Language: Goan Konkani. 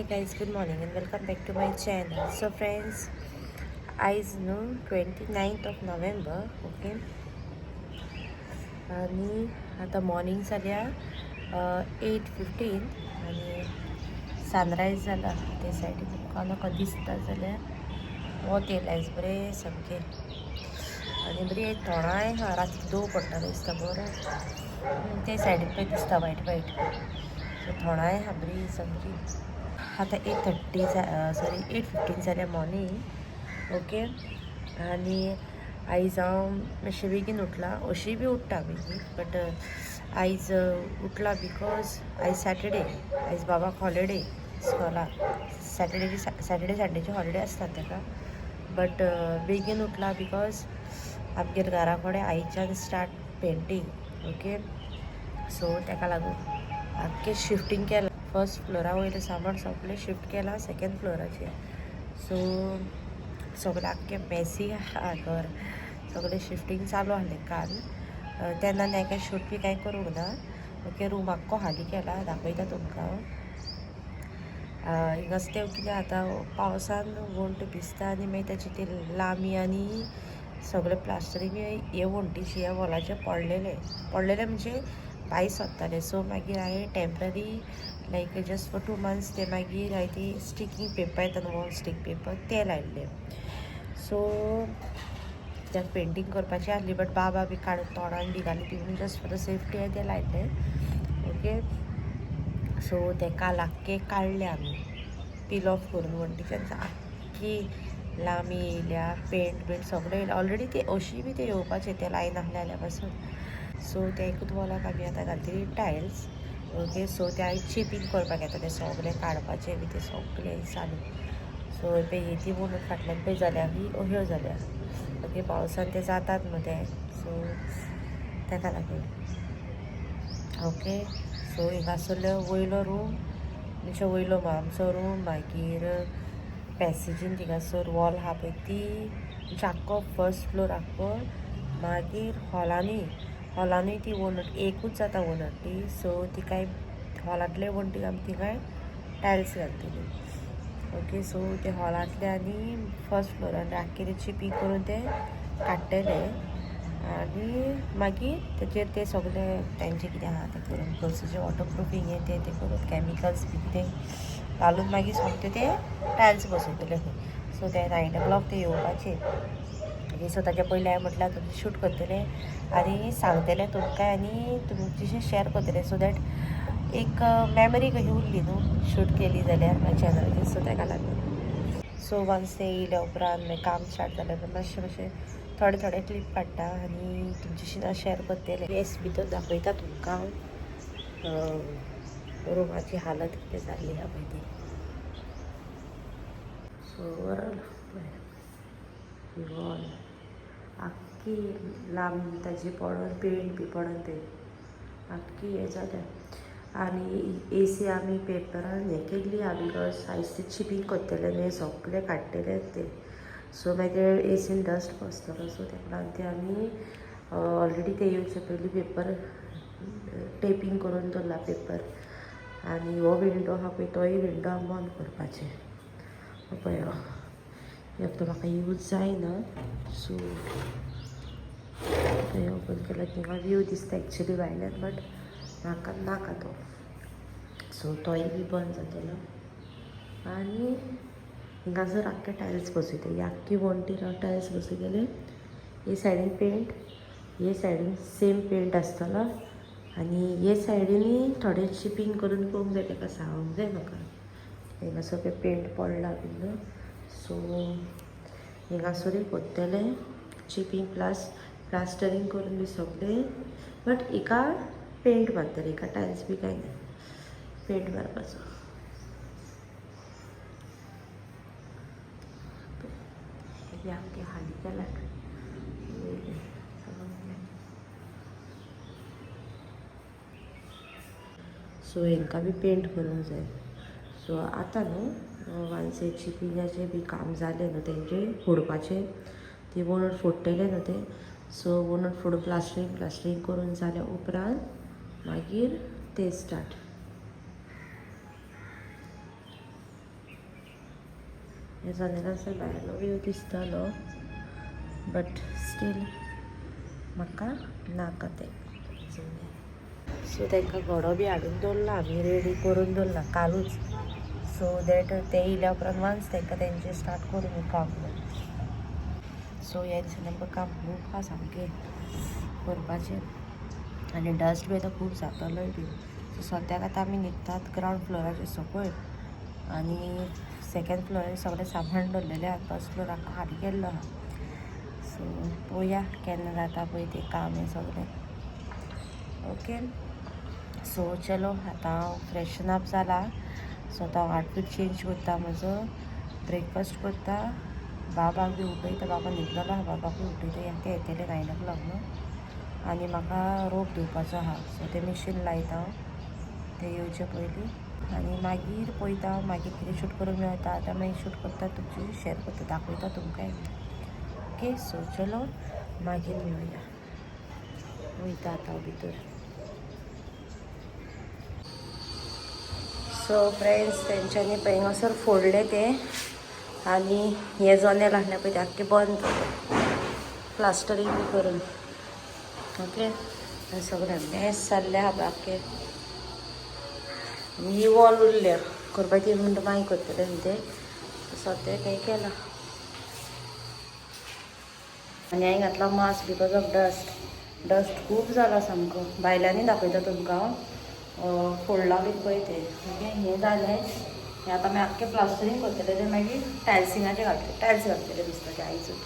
Guys, good morning and welcome back to my channel. So friends, आयज न्हू 29th of November, okay. आनी आतां मॉर्निंग जाल्या 8:15 आनी सनरायज जाला. ते सायडीन तुमकां नाका दिसता जाल्यार वत येयलां आयज बरें सामकें आनी बरी थोणाय आहा. राती दव पडटा दिसता बरो. ते सायडीन पळय दिसता वायट वायट. सो थोणाय आहा बरी सामकी. आतां 8:30 सॉरी, 8:15 जाल्या मॉर्निंग, ओके. आनी आयज हांव मातशें बेगीन उठलां. अशीय बी उठ्ठा बेगीन, बट आयज उठलां because आयज सॅटर्डे. आयज बाबाक हॉलिडे स्कॉला. सॅटर्डेची, सॅटर्डे संडेची हॉलिडे आसता ताका. बट बेगीन उठलां because आमगेर घरा कडेन आयच्यान स्टार्ट पेंटींग, ओके. सो ताका लागून आख्खें शिफ्टींग केलां. फर्स्ट फ्लोरा वयलें सामान सगळें शिफ्ट केलां सेकेंड फ्लोराचेर. सो सगळें आख्खें मेसी आहा घर. सगळें शिफ्टींग चालू आहलें काल. तेन्ना न्ही कांय शूट बी कांय करूंक ना, ओके. रूम आख्खो हाली केला, दाखयता तुमकां. हिंगासर तें कितें आतां पावसान वण्ट भिजता आनी मागीर ताची ती लांबी आनी सगळें प्लास्टरींग हे वण्टीचे, ह्या वॉलाचे पडलेले पडलेले, म्हणजे भायर सोदताले. सो मागीर हांवें temporary, like just for 2 months, ते मागीर हांवें ती स्टिकींग पेपर येता न्हू, वॉल स्टीक पेपर, ते लायल्ले. सो कित्याक पेंटींग करपाची आहली, बट बाबा बी काडून तोंडान बी घाली ती म्हणून जस्ट फॉर the safety हांवें तें लायलें, ओके. सो ते काल आख्खे काडले आमी पील ऑफ करून वण्टीच्यान. आख्खी लांबी येयल्या, पेंट बीट सगळें येयलें ऑलरेडी. ते अशी बी ते येवपाचे ते लायन आहले जाल्यार पासून. सो ते एकूच वॉलाक आमी आतां घातली टायल्स, ओके. सो ते आयज चिपींग करपाक येता, ते सगळें काडपाचें बी ते सगळें चालू. सो पळय ती म्हणून फाटल्यान पळय जाल्या ही अह्यो जाल्या, ओके. पावसान ते जातात न्हू ते, सो ताका लागून, ओके. सो हिंगासरलो वयलो रूम, म्हणजे वयलो आमचो रूम, मागीर पॅसेजीन थिंगासर वॉल आहा पळय ती, म्हणजे आख्खो फर्स्ट फ्लोर आख्खो. मागीर हॉलानूय हॉलानूय ती वणट एकूच जाता वणट ती. सो तिकाय हॉलांतले वण्टीक आमी थिंगाय टायल्स घालतली, ओके. सो ते हॉलांतले आनी फर्स्ट फ्लोरान आख्खे ते चिपींग करून ते काडटले आनी मागीर तेचेर ते सगळे तेंचें कितें आहा तें करून, गर्ल्साचें वॉटर प्रुफींग हें तें तें करून, कॅमिकल्स बी कितें घालून मागीर सोमते ते टायल्स बसयतले खंय. सो ते 9 ओ क्लॉक ते येवपाचे, ओके. सो ताच्या पयलीं हांवें म्हटल्यार तुमचें शूट करतलें आनी सांगतलें तुमकां आनी तुमच्याशी शेअर करतलें, सो that एक मेमरी कशी उरली न्हू शूट केली जाल्यार म्हाज्या चॅनलाचेर. सो ताका लागून. सो वन्स ते येयल्या उपरांत मागीर काम स्टार्ट जालें उपरांत मातशें मातशें थोडे थोडे क्लिप काडटा आनी तुमच्याशी शेअर करतलें. येस, भितर दाखयता तुमकां रुमाची हालत कितें जाल्ली आहा पळय ती. सो ओवरऑल पळय ही वॉल आख्खी लांबी ताजी पडोन, पेंट बी पडोन ते आख्खी हें जाल्या. आनी एसी आमी पेपरान हें केल्ली आहा because आयज ते चिपींग करतले न्हू, सगळे काडटले ते. सो मागीर एसीन डस्ट बसतलो. सो ताका लागून ते आमी ऑलरेडी ते येवचे पयलीं पेपर टेपींग करून दवरला पेपर. आनी हो विंडो आहा पळय, तोय विंडो आमी बंद करपाचे. हो पळय, हो एक तो म्हाका यूज जायना. सो थंय ओपन केल्यार थिंगा व्यू दिसता एक्चुली भायल्यान, बट म्हाका नाका तो. सो तोय बी बंद जातलो. आनी हिंगासर आख्खे टायल्स बसयतले. ही आख्खी वण्टीर टायल्स बसयतले. हे सायडीन पेंट, हे सायडीन सेम पेंट आसतलो आनी हे सायडीनूय थोडें चिपींग करून पळोवंक जाय. ताका सांगूंक जाय म्हाका. हिंगासर पळय पेंट पडला बीन. सो हिंगासरूय करतले चिपींग प्लस प्लास्टरींग करून बी सगळें, बट हिका पेंट मारतले. हिका टायल्स बी कांय ना पेंट मारपाचो. हे आमके हाली केला वयलें सगळें. सो हेंकां बी पेंट करूंक जाय. सो आतां न्हू वन्स चिपिंगाचें बी काम जालें न्हू, तेंचें फोडपाचें, ती वणट फोडटले न्हू ते. सो वणट फोडून प्लास्टरींग प्लास्टरींग करून जाल्या उपरांत मागीर ते स्टार्ट. हे जनेलांतल्यान भायलो व्यू दिसतालो, बट स्टील म्हाका नाका तें. सो तांकां घोडो बी हाडून दवरला आमी, रेडी करून दवरला कालूच, सो that ते येयल्या उपरांत वन्स तांकां तेंचें स्टार्ट करूं काम. सो ह्या दिसांनी आमकां काम खूब आहा सामकें करपाचें आनी डस्ट बी आतां खूब जातलोय बी. सो सद्याक आतां आमी न्हिदतात ग्रावंड फ्लोराचेर सकयल आनी सेकेंड फ्लोरार सगळें सामान दवरलेलें आहा. फर्स्ट फ्लोर आख्खो खाली केल्लो आहा. सो पळोवया केन्ना जाता पळय तें काम हें सगळें. ओके, सो चलो, आतां हांव फ्रेशन अप जाला. सो आतां हांव आउटफीट चेंज करता, म्हजो ब्रेकफास्ट करता, बाबाक बी उठयता. बाबा न्हिदलेलो आहा, बाबाकूय उठयता. ते येतले 9 o'clock न्हू. आनी म्हाका रोप धुवपाचो आहा, सो तें मिशीन लायता हांव ते येवचे पयलीं आनी मागीर पळयता हांव मागीर कितें शूट करूंक मेळटा. आतां मागीर शूट करता, तुमचे शेअर करता, दाखयता तुमकां. ओके, सो चलो, मागीर मेळया. वयता आतां हांव भितर. सो फ्रेंड्स, तेंच्यांनी पळय हांगासर फोडलें तें आनी हें जनेल आसलें पळय तें आख्खें बंद केलें प्लास्टरींग बी करून. ओके, आनी सगळें मॅस जाल्लें आहा पळय आख्खें. आनी ही वॉल उरल्या करपाची म्हणटा, मागीर करतलें न्ही तें. सद्याक हें केलां आनी हांवें घातला mask because of dust. Dust खूब जाला सामको. भायल्यांनी दाखयता तुमकां हांव, फोडलां बी पळय तें. ओके, हें जालें. हें आतां आमी आख्खें प्लास्टरींग करतले, तें मागीर टायल्सिंगाचें घालतले, टायल्स घालतले दिसता ते आयजूच.